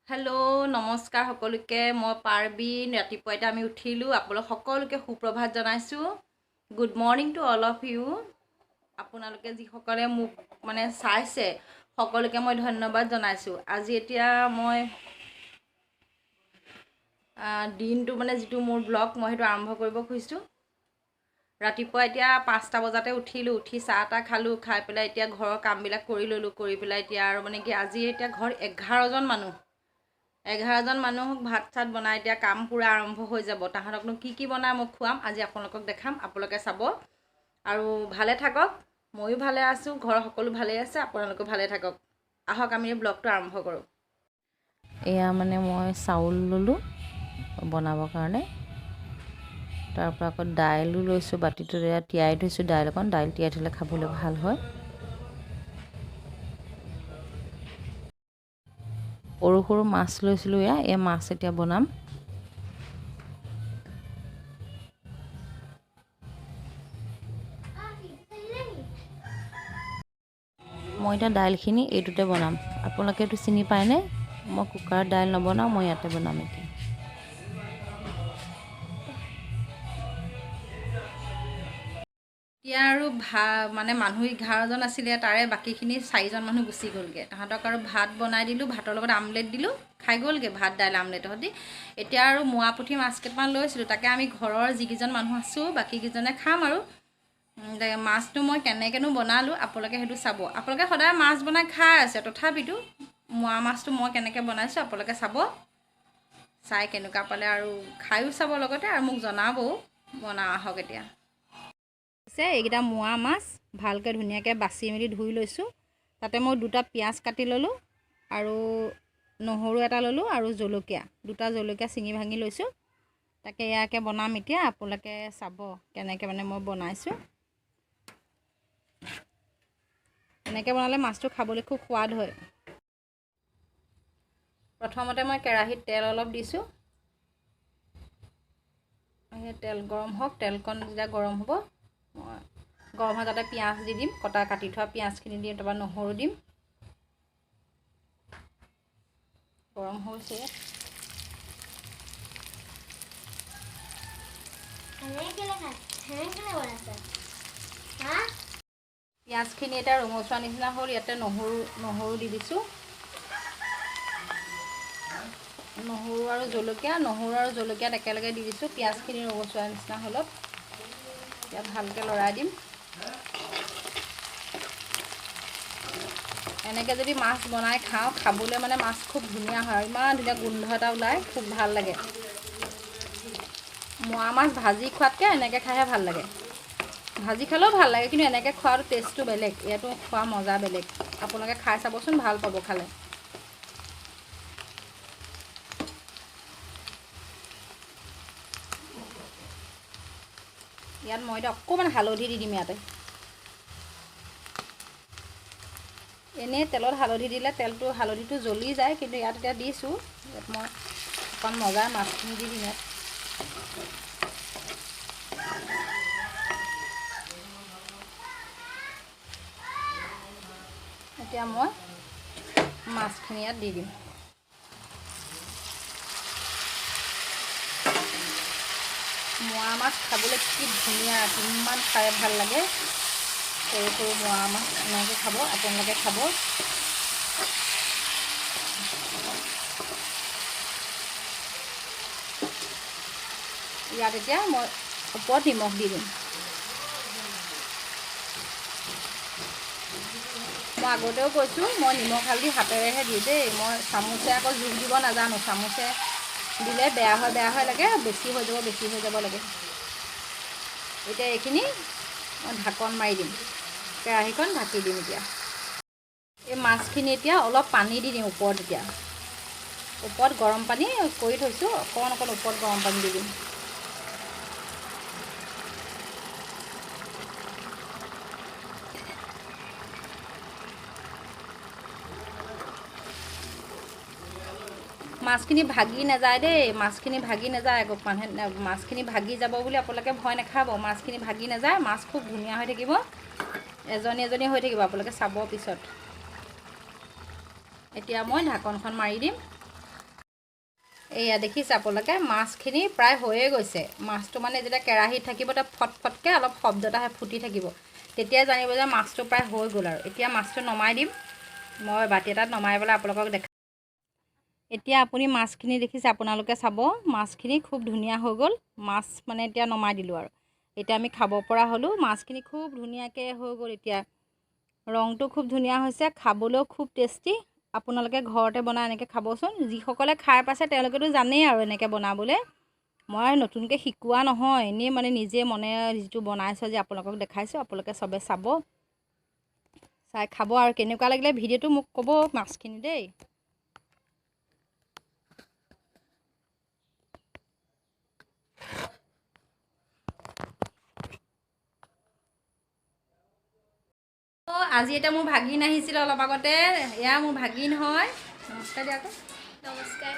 Hello' নমস্কাৰ সকলোকে, মই পাৰবিন। ৰাতিপুৱা এতিয়া আমি উঠিলোঁ। আপোনালোক সকলোকে সুপ্ৰভাত জনাইছোঁ। Good morning to all of you. আপোনালোকে যিসকলে মোক মানে চাইছে সকলোকে মই ধন্যবাদ জনাইছোঁ। আজি এতিয়া মই দিনটো মানে যিটো মোৰ ব্লগ মই সেইটো আৰম্ভ কৰিব খুজিছোঁ। ৰাতিপুৱা এতিয়া 5টা বজাতে উঠিলোঁ, উঠি চাহ তাহ খালোঁ, খাই পেলাই এতিয়া ঘৰৰ কামবিলাক কৰি ল'লোঁ। কৰি পেলাই এতিয়া আৰু মানে কি আজি এতিয়া ঘৰত 11জন মানুহ, 11জন মানুহক ভাত চাত বনাই এতিয়া কাম পূৰা আৰম্ভ হৈ যাব। তাহাঁতকনো কি কি বনাই মই খুৱাম আজি আপোনালোকক দেখাম, আপোনালোকে চাব। আৰু ভালে থাকক, ময়ো ভালে আছোঁ, ঘৰৰ সকলো ভালেই আছে, আপোনালোকো ভালে থাকক। আহক আমি ব্লগটো আৰম্ভ কৰোঁ। এয়া মানে মই চাউল ল'লোঁ বনাবৰ কাৰণে, তাৰপৰা আকৌ দাইলো লৈছোঁ, বাতিটোত এয়া তিয়াই থৈছোঁ দাইল অকণ। দাইল তিয়াই থ'লে খাবলৈ ভাল হয়। সৰু সৰু মাছ লৈছিলোঁ, এয়া এই মাছ এতিয়া বনাম। মই এতিয়া দাইলখিনি এইটোতে বনাম। আপোনালোকে এইটো চিনি পায়নে? মই কুকাৰত দাইল নবনাওঁ, মই ইয়াতে বনাম এতিয়া। এতিয়া আৰু মানে মানুহ 11জন আছিলে, তাৰে বাকীখিনি 4জন মানুহ গুচি গ'লগৈ। তাহাঁতক আৰু ভাত বনাই দিলোঁ, ভাতৰ লগত আমলেট দিলোঁ, খাই গ'লগৈ ভাত দাইল আমলেট সৈতে। এতিয়া আৰু মোৱা পুঠি মাছ কেইটামান লৈছিলোঁ, তাকে আমি ঘৰৰ যিকেইজন মানুহ আছোঁ বাকীকেইজনে খাম। আৰু মাছটো মই কেনেকৈনো বনালোঁ আপোনালোকে সেইটো চাব। আপোনালোকে সদায় মাছ বনাই খাই আছে, তথাপিতো মোৱা মাছটো মই কেনেকৈ বনাইছোঁ আপোনালোকে চাব, চাই কেনেকুৱা পালে আৰু খায়ো চাব লগতে আৰু মোক জনাবও। বনাওঁ আহক। এতিয়া এইকেইটা মোৱা মাছ ভালকৈ ধুনীয়াকৈ বাছি মেলি ধুই লৈছোঁ। তাতে মই 2টা পিঁয়াজ কাটি ল'লোঁ আৰু নহৰু এটা ল'লোঁ আৰু জলকীয়া 2টা জলকীয়া ছিঙি ভাঙি লৈছোঁ। তাকে ইয়াকে বনাম এতিয়া, আপোনালোকে চাব কেনেকৈ মানে মই বনাইছোঁ। এনেকৈ বনালে মাছটো খাবলৈ খুব সোৱাদ হয়। প্ৰথমতে মই কেৰাহীত তেল অলপ দিছোঁ। সেই তেল গৰম হওক, তেলকণ যেতিয়া গৰম হ'ব, মই গৰম হোৱা তাতে পিঁয়াজ দি দিম, কাটি থোৱা পিঁয়াজখিনি দিম, তাৰপৰা নহৰু দিম। গৰম হৈছে। পিঁয়াজখিনি এতিয়া ৰঙচুৱা নিচিনা হ'ল, ইয়াতে নহৰু দি দিছোঁ। নহৰু আৰু জলকীয়া, নহৰু আৰু জলকীয়াত একেলগে দি দিছোঁ। পিঁয়াজখিনি ৰঙচুৱা নিচিনা হ'লত এতিয়া ভালকৈ লৰাই দিম। এনেকৈ যদি মাছ বনাই খাওঁ, খাবলৈ মানে মাছ খুব ধুনীয়া হয়, ইমান ধুনীয়া গোন্ধ এটা ওলায়, খুব ভাল লাগে। মোৱা মাছ ভাজি খোৱাতকৈ এনেকৈ খাইহে ভাল লাগে। ভাজি খালেও ভাল লাগে, কিন্তু এনেকৈ খোৱাটো টেষ্টটো বেলেগ, ইয়াতো খোৱা মজা বেলেগ। আপোনালোকে খাই চাবচোন, ভাল পাব খালে। ইয়াত মই এতিয়া অকণমান হালধি দি দিম। ইয়াতে এনেই তেলত হালধি দিলে তেলটো হালধিটো জ্বলি যায়, কিন্তু ইয়াত এতিয়া দিছোঁ। ইয়াত মই অকণ মজা মাছখিনি দি দিম ইয়াত। এতিয়া মই মাছখিনি ইয়াত দি দিম। মোৱা মাছ খাবলৈ কি ধুনীয়া, কিমান খাই ভাল লাগে। সৰু সৰু মোৱা মাছ এনেকৈ খাব, আপোনালোকে খাব। ইয়াত এতিয়া মই ওপৰত নিমখ দি দিম। মই আগতেও কৈছোঁ, মই নিমখ হালধি হাতেৰেহে দিওঁ দেই, মই চামুচে আকৌ জোখ দিব নাজানো। চামুচে দিলে বেয়া হয়, বেয়া হয় লাগে, বেছি হৈ যাব, বেছি হৈ যাব লাগে। এতিয়া এইখিনি মই ঢাকন মাৰি দিম, কেৰাহীখন ঢাকি দিম। এতিয়া এই মাছখিনি এতিয়া অলপ পানী দি দিম ওপৰত। এতিয়া ওপৰত গৰম পানী কৰি থৈছোঁ, অকণ অকণ ওপৰত গৰম পানী দি দিম। মাছখিনি ভাগি নাযায় দেই, মাছখিনি ভাগি নাযায়। আকৌ মানুহে মাছখিনি ভাগি যাব বুলি আপোনালোকে ভয় নাখাব, মাছখিনি ভাগি নাযায়, মাছ খুব ধুনীয়া হৈ থাকিব, এজনী এজনী হৈ থাকিব, আপোনালোকে চাব পিছত। এতিয়া মই ঢাকনখন মাৰি দিম। এয়া দেখিছে আপোনালোকে, মাছখিনি প্ৰায় হৈয়ে গৈছে। মাছটো মানে যেতিয়া কেৰাহীত থাকিব তাত ফট ফটকৈ অলপ শব্দ এটা ফুটি থাকিব, তেতিয়া জানিব যে মাছটো প্ৰায় হৈ গ'ল আৰু। এতিয়া মাছটো নমাই দিম, মই বাতি এটাত নমাই পেলাই আপোনালোকক দেখা। এতিয়া আপুনি মাছখিনি দেখিছে, আপোনালোকে চাব মাছখিনি খুব ধুনীয়া হৈ গ'ল। মাছ মানে এতিয়া নমাই দিলোঁ আৰু এতিয়া আমি খাব পৰা হ'লোঁ। মাছখিনি খুব ধুনীয়াকৈ হৈ গ'ল, এতিয়া ৰংটো খুব ধুনীয়া হৈছে, খাবলৈও খুব টেষ্টি। আপোনালোকে ঘৰতে বনাই এনেকৈ খাবচোন। যিসকলে খাই পাইছে তেওঁলোকেতো জানেই আৰু এনেকৈ বনাবলৈ, মই নতুনকৈ শিকোৱা নহয়, এনেই মানে নিজে মনে যিটো বনাইছোঁ আজি আপোনালোকক দেখাইছোঁ। আপোনালোকে চবে চাব, চাই খাব আৰু কেনেকুৱা লাগিলে ভিডিঅ'টো মোক ক'ব মাছখিনি দেই। আজি এতিয়া মোৰ ভাগিন আহিছিলে অলপ আগতে, এয়া মোৰ ভাগিন হয়। নমস্কাৰ দিয়া আকৌ। নমস্কাৰ।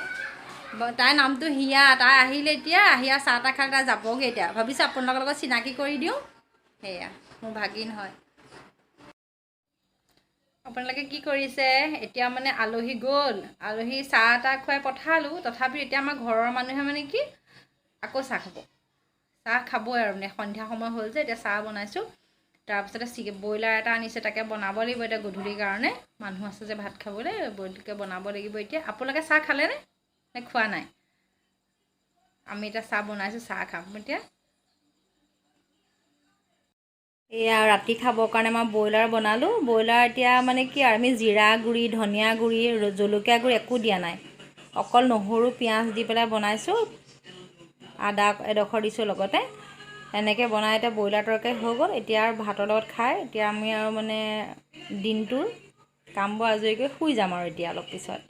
তাইৰ নামটো হিয়া। তাই আহিলে এতিয়া, আহি আৰু চাহ তাহ খাই তাই যাবগৈ এতিয়া। ভাবিছোঁ আপোনালোকৰ লগত চিনাকি কৰি দিওঁ। সেয়া মোৰ ভাগিন হয়। আপোনালোকে কি কৰিছে? এতিয়া মানে আলহী গ'ল, আলহী চাহ তাহ খুৱাই পঠালোঁ। তথাপিও এতিয়া আমাৰ ঘৰৰ মানুহে মানে কি আকৌ চাহ খাব, চাহ খাবই আৰু মানে সন্ধিয়া সময় হ'ল যে, এতিয়া চাহ বনাইছোঁ। তাৰপিছতে ব্ৰইলাৰ এটা আনিছে, তাকে বনাব লাগিব এতিয়া গধূলিৰ কাৰণে। মানুহ আছে যে ভাত খাবলৈ, বইলকৈ বনাব লাগিব এতিয়া। আপোনালোকে চাহ খালেনে নে খোৱা নাই? আমি এতিয়া চাহ বনাইছোঁ, চাহ খাম এতিয়া। এয়া ৰাতি খাবৰ কাৰণে মই ব্ৰইলাৰ বনালোঁ। ব্ৰইলাৰ এতিয়া মানে কি আৰু আমি জিৰা গুড়ি, ধনিয়া গুড়ি, জলকীয়া গুড়ি একো দিয়া নাই, অকল নহৰু পিঁয়াজ দি পেলাই বনাইছোঁ, আদা এডোখৰ দিছোঁ লগতে। এনেকৈ বনাই এতিয়া ব্ৰইলাৰ তৰকাৰী হৈ গ'ল। এতিয়া আৰু ভাতৰ লগত খাই এতিয়া আমি আৰু মানে দিনটোৰ কামবোৰ আজৰি কৰি শুই যাম আৰু এতিয়া অলপ পিছত।